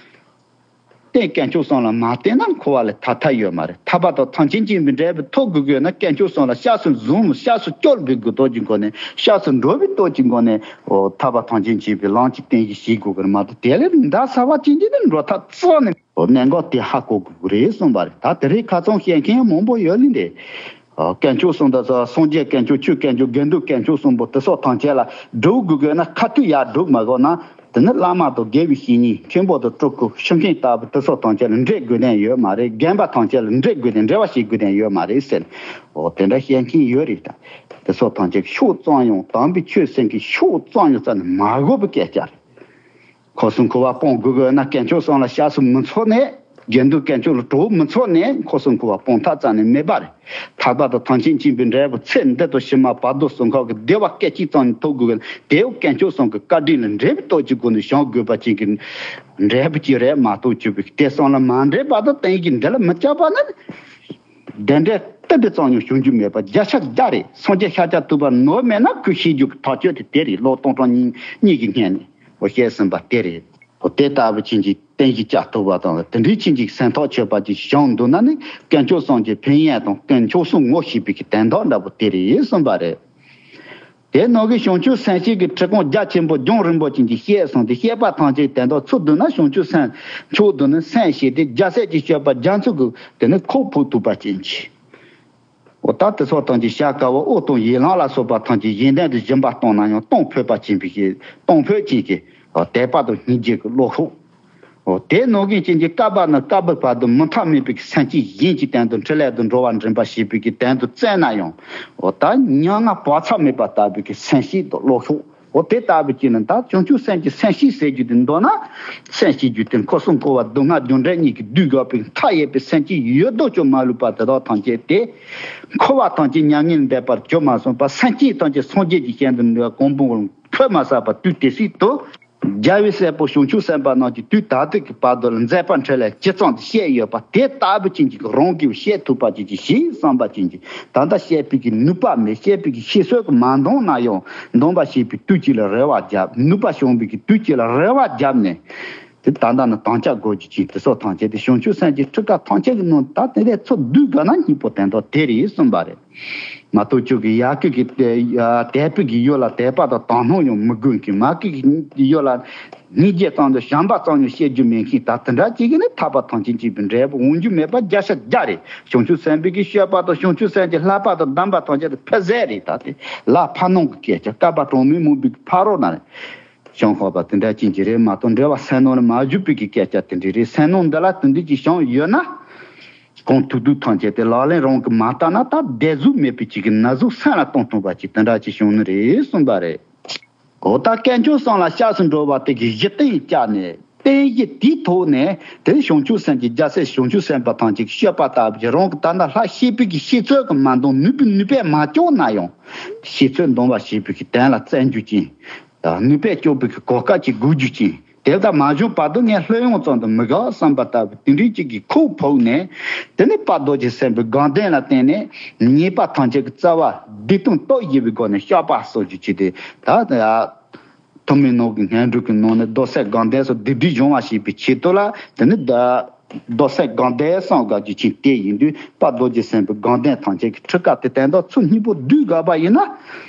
རྟེན་དཀོན་མཆོག་གསུམ་ལ་མ་བརྟེན་ན་འཁོར་བ་ལས་ཐར་ཐབས་ཡོད་མ་རེད། ཐར་པ་དང་ཐམས་ཅད་མཁྱེན་པའི་འབྲས་བུ་ཐོབ་དགོས་ཀྱི་ཡོད་ན་དཀོན་མཆོག་གསུམ་ལ་སྐྱབས་སུ་བཟུང་། སྐྱབས་སུ་སྐྱོར་བའི་གི་སྟོབས་ཀྱི་སྒོ་ནས། སྐྱབས་སུ་འགྲོ་བའི་སྟོབས་ཀྱི་སྒོ་ནས། འོ་ཐར་པ་ཐམས་ཅད་མཁྱེན་པའི་ལམ་གྱི་རྟེན་གཞི་བྱེད་དགོས་ཀྱི་རེད་མ་གཏོགས་དེ་ལས་འདའ་ཚར་བ་ཅན་གྱི་ནི་འགྲོ་ཐབས་རྩ་ནས། འོ་གནད་འགག་དེ་ཧ་གོ་དགོས་ཀྱི་རེད་གསུངས་པ་རེད། ད་དེ་རིང་ཁ་རྩང་བཤད་མཁན་མང་པོ་ཡོད་ལི་འདི། དཀོན་མཆོག་གསུམ་དང་སངས་རྒྱས་དཀོན་མཆོག་ཆོས་དཀོན་མཆོག་དགེ་འདུན་དཀོན་མཆོག་གསུམ་པོ་དེ་སོགས་ཐམས་ཅད་ལ་སྒྲུབ་དགོས་དགོས་ན་ཁ་ཐུག་ཡར་སྒྲུབ་མ་དགོས་ན། དེ་ནི་བླ་མ་དང་དགེ་བའི་བཤེས་གཉེན་མཁན་པོ་དང་སྤྲུལ་སྐུ་ཤི་མཁན་ལྟ་བུ་དེ་སོགས་ཐམས་ཅད་ལ་འབྲེལ་དགོས་དོན་ཡོད་མ་རེད། རྒན་པ་ཐམས་ཅད་ལ་འབྲེལ་དགོས་དོན་འབྲེལ་བ་བྱེད་དགོས་དོན་ཡོད་མ་རེད་ཟེར། འོ་དེ་འདྲ་བཤད་མཁན་ཡོད་རེད་ད། དེ་སོགས་ཐམས་ཅད་ཕྱོགས་གཙང་ཡང་དམ་པའི་ཆོས་སེམས་ཀྱི་ཕྱོགས་གཙང་ཡང་རྩ་ནས་མ་དགོས་པའི་སྐད་ཆ་རེད། འཁོར་གསུམ་འཁོར་བ་སྤོང་དགོས་དགོས་ན་དཀོན་མཆོག་གསུམ་ལ་སྐྱབས་སུ་མི་འཚོལ་ནས། དགེ་འདུན་དཀོན་མཆོག་ལ་གྲོགས་མི་འཚོལ་ནས་འཁོར་གསུམ་འཁོར་བ་སྤོང་ཐབས་རྩ་ནས་མེད་པ་རེད། ཐར་པ་དང་ཐམས་ཅད་མཁྱེན་པའི་འབྲས་བུ་ཚེ་འདི་དང་ཕྱི་མ་བར་དོ་གསུམ་ཀ་གི་བདེ་བ་སྐད་ཅིག་ཙམ་ཡང་ཐོབ་དགོས་ཀྱི་ན་དེའུ་དཀོན་མཆོག་གསུམ་གྱི་བཀའ་དྲིན་ལ་འབྲས་བུ་སྟོབས་ཀྱི་སྒོ་ནས་བྱང་དགོས་པ་ཅན་གྱི་འབྲས་བུ་ཅིག་རེད་མ་གཏོགས་གཅིག་པུའི་དེ་གསུམ་ལ་མ་འབྲེལ་བ་དང་བརྟེན་གྱི་འདི་ལ་མི་སྐྱབས་པ་ན། བདེན་འབྲས་ཏི་ཏི་ཙམ་ཡང་བྱུང་རྒྱུ་མེད་པ་བརྒྱ་ཆ་བརྒྱ་རེད། སངས་རྒྱས་ཤཱཀྱ་ཐུབ་པ་ནོར་མེད་ན་ཁོས་ཤེས་རྒྱུ་གི་ཐག་གཅོད་དེ་དེ་རེད། ལོ་སྟོང་ཕྲག་གཉིས་གཉིས་ཀྱི་སྔོན་ནས་འོ་བཤད་ཟིན་པ་དེ་རེད། འོ་དེ་ལྟ་བུ་ཅན་གྱི་རྟེན་གཞི་བཅའ་ཐུབ་པ་དང་དེ་འདྲའི་ཅན་གྱི་སེམས་ཐག་ཆོད་པ་ཅིག་བྱུང་འདུག་ན་ནི་དཀོན་མཆོག་གསུམ་གྱི་ཕན་ཡོན་དང་དཀོན་མཆོག་གསུམ་ངོ་ཤེས་པའི་གི་དོན་དག་འདྲ་པོ་དེ་རེད་གསུངས་པ་རེད། དེ་ནང་གི་བྱང་ཆུབ་སེམས་བསྐྱེད་ཀྱི་ཁྲིད་ཁང་རྒྱ་ཆེན་པོ་རྒྱང་རིང་པོ་ཅན་གྱི་བཤད་སོང་སྟེ། བཤད་པ་ཐམས་ཅད་དེ་དག་ཚུར་བསྡུ་ན་བྱང་ཆུབ་སེམས་མཆོག་ཏུ་ནི་སེམས་བསྐྱེད་དེ་རྒྱལ་སྲས་ཀྱི་སྤྱོད་པ་རྒྱ་མཚོ་གི་དེ་ནི་ཁོག་ཕུབ་ཐུབ་པ་ཅན་གྱི། འོ་ད་དེ་སོགས་ཐམས་ཅད་བྱ་དཀའ་བ་དབུགས་དང་ཡན་ལག་ལ་སོགས་པ་ཐམས་ཅད་གཞན་དོན་དུ་སྦྱིན་པ་བཏང་ན་ཡང་གཏོང་ཕོད་པ་ཅན་པའི་ཞིག་གཏོང་ཕོད་ཅན་གྱི་དད་པ་དང་སྙིང་རྗེ་གི་བློ་ཁོག་འོ་དེ་ནང་གི་ཅན་གྱི་བསྐལ་པ་ནས་བསྐལ་པའི་བར་དུ་མུ་མཐའ་མེད་པའི་སེམས་ཅན་གཞན་གྱི་སྟེང་དུ་འཕྲིན་ལས་དུ་འགྲོ་བ་འདྲེན་པ་ཞེས་པའི་གི་སྟེང་དུ་བཙལ་ན་ཡང་། འོ་ད་མྱ་ངན་བག་ཚ་མེད་པ་ལྟ་བུའི་གི་སེམས་ཤེས་དང་བློ་ཤུགས། འོ་དེ་ལྟ་བུ་ཅིག་ནི་ད་བྱང་ཆུབ་སེམས་ཀྱི་སེམས་ཤེས་ཟེར་རྒྱུ་དེ་མདོར་ན། སེམས་ཤེས་རྒྱུ་དེ་འཁོར་གསུམ་འཁོར་བ་སྡུག་བསྔལ་རྒྱུ་འབྲས་གཉིས་ཀྱིས་བསྡུས་དགོས་པའི་མཐའ་ཡས་པའི་སེམས་ཅན་ཡོད་དོ་ཅོག་མ་ལུས་པ་དེ་དག་ཐམས་ཅད་དེ། འཁོར་བ་ཐམས་ཅད་མྱ་ངན་འདས་པར་གྱུར་མ་སོང་བར་སེམས་ཅན་ཐམས་ཅད་སངས་རྒྱས་ཀྱི་ཞིང་དུ་གོང་བུ་འཁོད་མ་ཟད་པར་དུས་དེ་སྲིད་དུ། རྒྱལ་བའི་སྲས་པོ་བྱང་ཆུབ་སེམས་དཔའ་རྣམས་ཀྱིས་དུས་ད་ལྟའི་གི་བར་དུ་ལ་མཛད་པ་འཕྲིན་ལས་ཇི་ཙམ་དུ་བཤད་ཡོད་པ་དེ་ལྟ་བུ་ཅན་གྱི་རང་གིས་བཤད་ཐུབ་པ་ཅན་གྱི་ཞིག་བསམ་པ་ཅན་གྱི་ད་ལྟ་བཤད་པའི་གི་ནུས་པ་མེད། བཤད་པའི་གི་ཤེས་ཚོད་ཀྱི་མ་འདང་ན་ཡང་འདོན་པ་བྱེད་པའི་དུས་གཅིག་ལ་རེ་བ་བརྒྱབ། ནུས་པ་བྱུང་བའི་གི་དུས་གཅིག་ལ་རེ་བ་བརྒྱབ་ནས། དེ་ད་ལྟ་ནི་དམ་བཅའ་དགོས་ཀྱི་ཅིག་དེ་སོགས་ཐམས་ཅད་དེ་བྱང་ཆུབ་སེམས་ཀྱི་ཁྲིད་ཀ་ཐམས་ཅད་ཀྱི་ནང་ད་དེ་ལས་ཚུར་བསྡུས་དགོས་ན་སྙིང་པོ་དོན་དག་དེ་རེད་གསུངས་པ་རེད། མ་གཏོགས་ཁྱོད་ཀྱི་ཡ་གི་གི་དད་པའི་གི་ཡུལ་ལ་དད་པ་དང་དག་སྣང་ཡང་མི་དགོས་ཀྱི། མ་གི་གི་ཡུལ་ལ་སྙིང་རྗེ་ཙམ་དང་བྱམས་པ་ཙམ་ཡང་བཤད་རྒྱུ་མེད་མཁན་ད་དེ་འདྲ་ཅིག་གི་ནི་ཐར་པ་ཐམས་ཅད་མཁྱེན་པའི་འབྲས་བུ་འོང་རྒྱུ་མེད་པ་བརྒྱ་ཆ་བརྒྱ་རེད། བྱང་ཆུབ་སེམས་དཔའི་གི་སྤྱོད་པ་དང་བྱང་ཆུབ་སེམས་ཀྱི་བསླབ་པ་དང་གདམས་པ་ཐམས་ཅད་དེ་ཕལ་ཟད་རེད། ད་དེ་ལ་ཕ་ནང་གི་སྐད་ཆ་བསྐལ་པ་གྲངས་མེད་མང་པོའི་ཕ་རོལ་ན་རེད། བྱང་ཁོག་པ་དེ་འདྲ་ཅན་གྱི་རེད་མ་གཏོགས་འགྲེལ་བ་སེམས་ནང་ལ་མ་བཞུགས་པའི་གི་སྐད་ཆ་དེ་འདྲ་རེད། སེམས་ནང་འདི་ལ་དེ་འདྲ་ཅིག་བྱུང་ཡོད་ན། གང་ཐུབ་ཐུབ་ཐམས་ཅད་དེ་ལག་ལེན་རང་གིས་མ་བསྟར་ན་ད་བདེ་གཟུགས་མེད་པའི་ཅིག་གི་ན་ཟུག་སེམས་ལ་གཏོང་ཐུབ་པ་ཅིག་དེ་འདྲ་ཅིག་བྱུང་ནི་རེད་གསུངས་པ་རེད། འོ་ད་དཀོན་མཆོག་གསུམ་ལ་སྐྱབས་སུ་འགྲོ་བ་དེ་གིས་གཞི་རྟེན་བཅག་ནས་རྟེན་གཞི་དེའི་ཐོག་ནས་དེ་བྱང་ཆུབ་སེམས་ཀྱི་རྒྱལ་སྲས་བྱང་ཆུབ་སེམས་དཔའ་ཐམས་ཅད་ཀྱི་སྤྱོད་པ་ལྟ་བུ་ཅིག་རང་གིས་ད་ལྟ་ལྷག་ཤེས་པའི་གི་ཤེས་ཚོད་ཀྱི་མ་འདང་ནུས་པའི་ནུས་པས་མ་བཅོས་ན་ཡང་ཤེས་ཚོད་འདང་བ་ཞེས་པའི་གི་དོན་ལ་བཙན་རྒྱུ་ཅན། ནུས་པས་སྐྱོབ་པའི་གི་གོ་སྐབས་ཅིག་དགོས་རྒྱུ་ཅན། དེ་ལྟར་མ་བྱུང་བར་དུ་ངས་ལྷོད་ཡོང་ཙམ་དུ་མི་དགའ་བསམ་པ་ལྟ་བུ་དེ་འདྲའི་ཅིག་གིས་ཁོག་ཕོག་ནས། དེ་ནས་དཔལ་རྡོ་རྗེ་སེམས་དཔའི་དགའ་ལྡན་ལ་བརྟེན་ནས་ཉེས་པ་ཐམས་ཅད་ཀྱི་རྩ་བ་སྡིག་ལྟུང་སྟོབས་ཡིན་པའི་སྒོ་ནས་བཤགས་པ་སོགས་ཀྱི་ཆེད་དུ་ད་ཐུན་མིན་ནང་གི་སྔོན་འགྲོ་གི་ནང་ནས་རྡོར་སེམས་དགའ་ལྡན་སོགས་སྡིག་སྒྲིབ་སྦྱོང་བ་བྱེད་པའི་ཆེད་དུ་ལ་དེ་ནི་རྡོར་སེམས་དགའ་ལྡན་སངས་རྒྱས་ཀྱི་ཆེད་དེ་ཡིན་དུས་དཔལ་རྡོ་རྗེ་སེམས་དཔའི་དགའ་ལྡན་ཐམས་ཅད་ཀྱི་ཁྲིད་ཀ་དེ་དོན་དག་ཚུལ་གཉིས་པོ་བསྡུས་དགོས་པ་ཡིན་ན།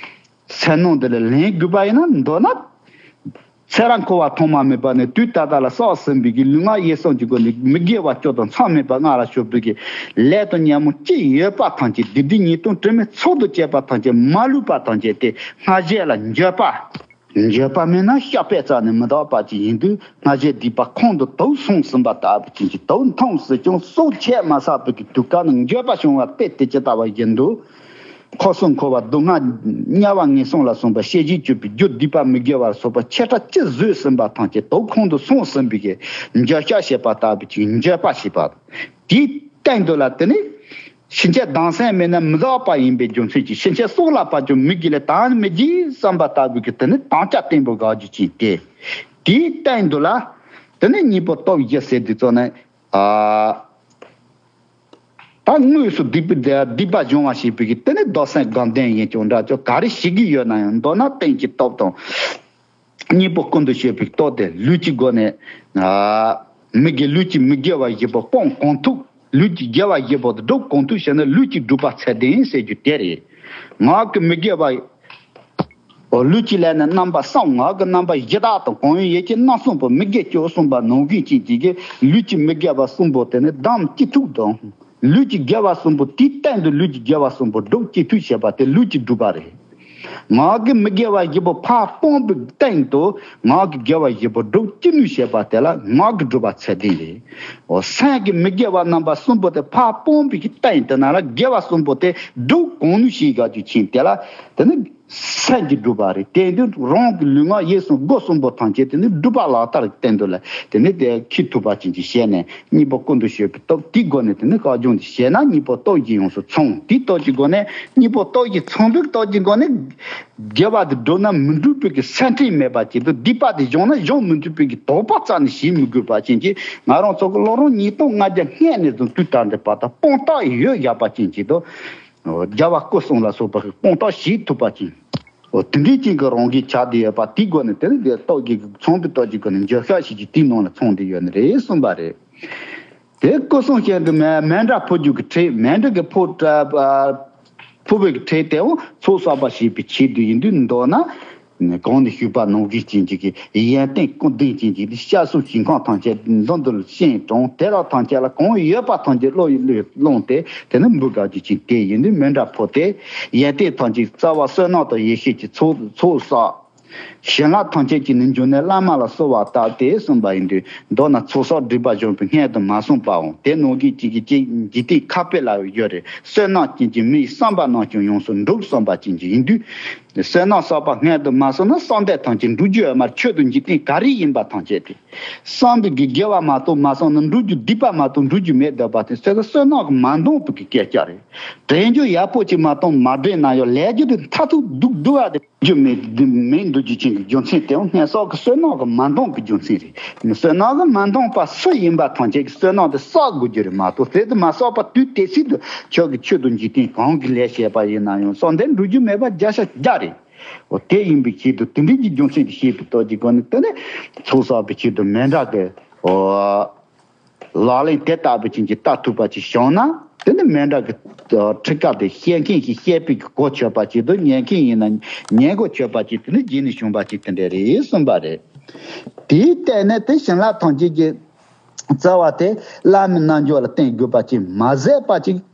སེམས་ནང་འདི་ལ་ལེན་དགོས་པ་ཡིན་ན་མདོར་ན། ཚེ་རབས་འཁོར་བ་ཐོག་མ་མེད་པ་ནས་དུས་ད་ལྟ་ལ་བསགས་ཟིན་པའི་གི་ལུས་ངག་ཡིད་གསུམ་གྱི་སྒོ་ནས་མི་དགེ་བ་བཅུ་དང་མཚམས་མེད་པ་ལྔ་ལ་སྤྱོད་པའི་གི་ལས་དང་ཉོན་མོངས་ཅི་ཡོད་པ་ཐམས་ཅད་སྡིག་སྒྲིབ་ཉེས་ལྟུང་དྲི་མའི་ཚོགས་དང་བཅས་པ་ཐམས་ཅད་མ་ལུས་པ་ཐམས་ཅད་དེ་སྔར་བཞིན་ལ་འགྱོད་པ། འགྱོད་པ་མེད་ན་བཤགས་པའི་རྩ་ནས་མི་འདག་པ་ཅིག་ཡིན་དུས་སྔར་བཞིན་སྡིག་པ་ཁོང་དུ་དུག་སོང་ཟིན་པ་ལྟ་བུ་ཅན་གྱི་དུག་འཐུངས་སུ་ཀྱང་སྲོག་ཆད་མ་བསགས་པའི་གི་དུས་སྐབས་ནས་འགྱོད་པ་བྱུང་བ་དེ་དེ་ཇི་ལྟ་བ་བཞིན་དུ། འཁོར་གསུམ་འཁོར་བ་སྡུག་བསྔལ་དམྱལ་བ་ངན་སོང་ལ་སོགས་པ་ཤེས་བཞིན་སྤྱོད་པའི་རྒྱུ་སྡིག་པ་མི་དགེ་བ་སོགས་པ་ཆེ་ཕྲ་ཅི་བཟོས་ཟིན་པ་ཐམས་ཅད་དུག་ཁོང་དུ་སོང་ཟིན་པའི་གི་འགྱོད་བཤགས་བྱེད་པ་ལྟ་བུ་ཅིག་འགྱོད་པ་བྱེད་པ། དེའི་སྟེང་དུ་ལ་དེ་ནི་ཕྱིན་ཆད་སྡང་སེམས་མེད་ན་མི་འདག་པ་ཡིན་པའི་རྒྱུ་མཚན་གྱིས་ཕྱིན་ཆད་སྲོག་ལ་བབ་ཀྱང་མི་དགེ་ལས་དག་ནི་མི་བགྱིད་བསམ་པ་ལྟ་བུའི་གི་དེ་ནི་དམ་བཅའ་བརྟན་པོ་དགའ་རྒྱུ་ཅིག་སྟེ། དེའི་སྟེང་དུ་ལ་དེ་ནི་གཉིས་པོ་སྟོབས་བཞི་ཟེར་དུས་ཙམ་ནས། ཨ། ད་དངོས་སུ་སྡིག་པ་སྡིག་པ་སྦྱོང་བ་བྱེད་པའི་གི་དེ་ནི་རྡོར་སེམས་དགའ་ལྡན་ཡིན་ཀྱང་འདྲ་ཅོག་ག་རེ་བྱེད་ཀྱི་ཡོད་ན་ཡང་མདོར་ན་རྟེན་གྱི་སྟོབས་དང་། གཉིས་པོ་ཀུན་ཏུ་སྤྱོད་པའི་སྟོབས་དེ་ལུས་ཀྱི་སྒོ་ནས། ཨ། མི་དགེ་ལུས་ཀྱི་མི་དགེ་བ་བཞི་པོ་སྤོང་གང་ཐུབ། ལུས་ཀྱི་དགེ་བ་བཞི་པོ་དེ་སྒྲུབ་གང་ཐུབ་བྱས་ན་ལུས་ཀྱི་སྒྲུབ་པ་ཚད་ལྡན་ཟེར་རྒྱུ་དེ་རེད། ངག་གི་མི་དགེ་བ། ཨོ་ལུས་ཀྱི་ལས་ནི་རྣམ་པ་གསུམ། ངག་གི་རྣམ་པ་བཞི་དག་དང་། གང་ཡིན་ཡིད་ཀྱི་རྣམ་གསུམ་པོ། མི་དགེ་བཅུ་གསུངས་པ་ནང་བཞིན་ཅན་གྱི་གི་ལུས་ཀྱི་མི་དགེ་བ་གསུམ་པོ་དེ་ནི་བསྡམས་ཅི་ཐུབ་དང་། ལུས་ཀྱི་དགེ་བ་གསུམ་པོ་དེའི་སྟེང་དུ་ལུས་ཀྱི་དགེ་བ་གསུམ་པོ་སྒྲུབ་ཅི་ཐུབ་བྱེད་པ་དེ་ལུས་ཀྱི་སྒྲུབ་པ་རེད། ངག་གི་མི་དགེ་བ་བཞི་པོ་ཕར་སྤོང་བའི་སྟེང་དུ་ངག་གི་དགེ་བ་བཞི་པོ་སྒྲུབ་ཅི་ནུས་བྱེད་པ་དེ་ལ་ངག་གི་སྒྲུབ་པ་ཚད་ལྡན་རེད། འོ་སེམས་ཀྱི་མི་དགེ་བ་རྣམ་པ་གསུམ་པོ་དེ་ཕར་སྤོང་བའི་སྟེང་དེ་ན་ལ་དགེ་བ་གསུམ་པོ་དེ་སྒྲུབ་གང་ནུས་ཤིག་ག་རྒྱུ་ཆེན་དེ་ལ་དེ་ནི་སེམས་ཀྱི་སྒྲུབ་པ་རེད། དེ་དུས་རང་གི་ལུས་ངག་ཡིད་གསུམ་སྒོ་གསུམ་པོ་ཐམས་ཅད་དེ་ནི་སྒྲུབ་པ་ལག་བསྟར་གྱི་སྟེང་དུ་ལ་དེ་ནི་དེ་འཁྱེར་ཐུབ་པ་ཅན་གྱི་ཞལ་ནས། གཉིས་པོ་ཀུན་ཏུ་སྤྱོད་པའི་སྟོབས་དེའི་སྒོ་ནས་དེ་ནི་བཀའ་སྦྱོང་དེ་བྱས་ན་གཉིས་པོ་སྟོབས་ཀྱིས་ཡོངས་སུ་ཚང་། དེའི་སྟོབས་ཀྱི་སྒོ་ནས་གཉིས་པོ་སྟོབས་ཀྱིས་ཚང་བའི་སྟོབས་ཀྱི་སྒོ་ནས་དགེ་བ་དེ་སྒྲུབ་ན་མི་འགྲུབ་པའི་གི་སེམས་ཁྲལ་མེད་པ་ཅིག་དང་། སྡིག་པ་དེ་སྦྱོང་ན་སྦྱོང་མི་འགྲུབ་པའི་གི་དོགས་པ་རྩ་ནས་བྱེད་མི་དགོས་པ་ཅན་གྱི། ང་རང་ཚོ་གི་སློབ་རིམ་ཉིས་སྟོང་ལྔ་བརྒྱ་སྔོན་ནས་བཟུང་དུས་ད་ལྟའི་བར་དུ་དཔང་རྟགས་ཡོད་བཞག་པ་ཅན་ཅིག་དང་། རྒྱལ་བ་སྐུ་གསུམ་ལ་སོགས་པ་གི་དཔང་རྟགས་བྱེད་ཐུབ་པ་ཅན། འོ་དེ་འདྲའི་ཅན་གྱི་རང་གི་ཆ་དེ་ཡོད་པ་དེའི་སྒོ་ནས་དེ་ནི་དེ་སྟོབས་ཀྱི་ཚང་བའི་སྟོབས་ཀྱི་སྒོ་ནས་འགྱོད་བཤགས་བྱེད་ཀྱི་དེའི་ནང་ལ་ཚང་བསྡད་ཡོད་ནི་རེད་གསུངས་པ་རེད། དེ་སྐུ་གསུམ་ཞལ་དུ་མེ་མཎྜལ་ཕུལ་རྒྱུ་གི་ཁྲིད། མཎྜལ་གྱི་ཕུལ་ཕུལ་བའི་གི་ཁྲིད་དེའང་ཚོགས་བསགས་པ་བྱེད་པའི་ཆེད་དུ་ཡིན་དུས་མདོར་ན། གོང་ནས་ཞུས་པ་ནང་བཞིན་ཅན་གྱི་ཡོན་ཏན་ཀུན་ལྡན་ཅན་གྱི་སྐྱབས་སུ་ཞིང་ཁམས་ཐམས་ཅད་མདུན་དུ་སྤྱན་དྲངས། དེ་དག་ཐམས་ཅད་ལ་གང་ཡོད་པ་ཐམས་ཅད་བློ་ཡིས་བླངས་ཏེ་དེ་ནི་འབུལ་དགོས་རྒྱུ་ཅན་དེ་ཡིན་དུས་མཎྜལ་ཕུལ་ཏེ་ཡོན་ཏན་ཐམས་ཅད་རྩ་བ་བསོད་ནམས་དང་ཡེ་ཤེས་ཀྱི་ཚོགས་ཚོགས་བསགས། བྱིན་རླབས་ཐམས་ཅད་ཀྱི་ནི་འབྱུང་གནས་བླ་མ་ལ་གསོལ་བ་བཏབ་སྟེ་གསུངས་པ་ཡིན་དུས། མདོར་ན་ཚོགས་བསགས་སྒྲིབ་པ་གཞོམ་པའི་སྔོན་དུ་མ་སོང་པའོ། དེ་ནང་གི་གཅིག་གི་གཅིག་འཇིག་རྟེན་ཁ་དཔེ་ལ་ཡོད་རེད། བསོད་ནམས་ཅན་གྱི་མིའི་བསམ་པ་རྣམས་ཀྱང་ཡོངས་སུ་འགྲུབ་གསུངས་པ་ཅན་གྱི་ཡིན་དུས། བསོད་ནམས་བསགས་པ་སྔོན་དུ་མ་སོང་ན་བསམ་གཏན་ཐམས་ཅད་འགྲུབ་རྒྱུ་ཡོད་མ་རེད། ཆོས་དང་འཇིག་རྟེན་ག་རེ་ཡིན་པ་ཐམས་ཅད་དེ། བསམ་པའི་གི་དགེ་བ་མ་གཏོགས་མ་སོང་ན་འགྲུབ་རྒྱུ། སྡིག་པ་མ་གཏོགས་འགྲུབ་རྒྱུ་མེད་འདོད་པ་དེ་ཚོ་བསོད་ནམས་ཀྱིས་མ་འདང་བའི་གི་སྐད་ཆ་རེད། དྲན་རྒྱུ་ཡག་པོ་ཅིག་མ་གཏོགས་མ་དྲན་ན་ཡང་ལས་རྒྱུ་དེ་མཐར་ཐུག་སྡུག་སྡུག་པ་དེ་རྒྱུ་མེད་མེད་འདུག་རྒྱུ་ཅན་གྱི་རྒྱུ་མཚན་དེའང་སྔོན་བསགས་ཀྱི་བསོད་ནམས་ཀྱིས་མ་འདང་གི་རྒྱུ་མཚན་རེད། བསོད་ནམས་ཀྱིས་མ་འདང་བ་སུ་ཡིན་པ་ཐམས་ཅད་ཀྱིས་བསོད་ནམས་དེ་བསགས་དགོས་རྒྱུ་རེད་མ་གཏོགས། དེ་དེ་མ་བསགས་པ་དུས་དེ་སྲིད་དུ་ཁྱོད་ཀྱི་ཆོས་དང་འཇིག་རྟེན་གང་གི་ལས་བྱས་པ་ཡིན་ན་ཡང་བསམ་གཏན་འགྲུབ་རྒྱུ་མེད་པ་བརྒྱ་ཆ་བརྒྱ་རེད། འོ་དེ་ཡིན་པའི་ཆེད་དུ་དེ་འདྲའི་གི་རྒྱུ་མཚན་དེ་ཤེས་པའི་སྟོབས་ཀྱི་སྒོ་ནས། དེ་ནས་ཚོགས་བསགས་པའི་ཆེད་དུ་མཎྜལ་དེ། འོ། ལག་ལེན་དེ་ལྟ་བུ་ཅན་གྱི་ལྟ་ཐུབ་པ་ཅིག་བྱུང་ན། དེ་ནི་མཎྜལ་གྱི་ཁྲི་ཀ་དེ་བཤད་མཁན་གྱིས་བཤད་པའི་གོ་ཆོད་པ་ཅིག་དང་། ཉན་མཁན་ཡིན་ན་ཉན་གོ་ཆོད་པ་ཅིག་དེ་ནི་རྗེས་ནས་བྱུང་བ་ཅིག་དེ་འདྲ་རེད་གསུངས་པ་རེད། དེའི་སྟེང་ནས་དེ་བྱིན་རླབས་ཐམས་ཅད་ཀྱི་རྩ་བ་དེ་བླ་མའི་རྣལ་འབྱོར་ལ་བརྟེན་དགོས་པ་ཅིག་མ་ཟད་པ་ཅིག་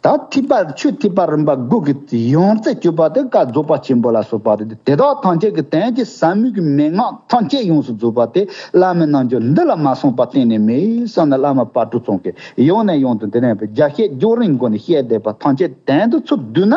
ད་ཐེག་པ། ཆོས་ཐེག་པ་རིམ་པ་དགུ་གི་ཡང་རྩེ་གཅིག་པ་དེ་བཀའ་རྫོགས་པ་ཆེན་པོ་ལ་སོགས་པ་རེད། དེ་དག་ཐམས་ཅད་ཀྱི་དོན་གྱི་ཟབ་མོའི་གི་མན་ངག་ཐམས་ཅད་ཡོངས་སུ་རྫོགས་པ་དེ་བླ་མའི་རྣལ་འབྱོར་འདི་ལ་མ་སོང་པ་གཏན་ནས་མེད་བསམ་ན། བླ་མ་དཔལ་སྤྲུལ་ཚང་གིས་ཡང་ནས་ཡང་དུ་འདི་ནས་རྒྱ་བཤད་རྒྱང་རིང་སྒོ་ནས་བཤད་བསྡད་པ་ཐམས་ཅད་དོན་དུ་ཚུར་བསྡུས་ན།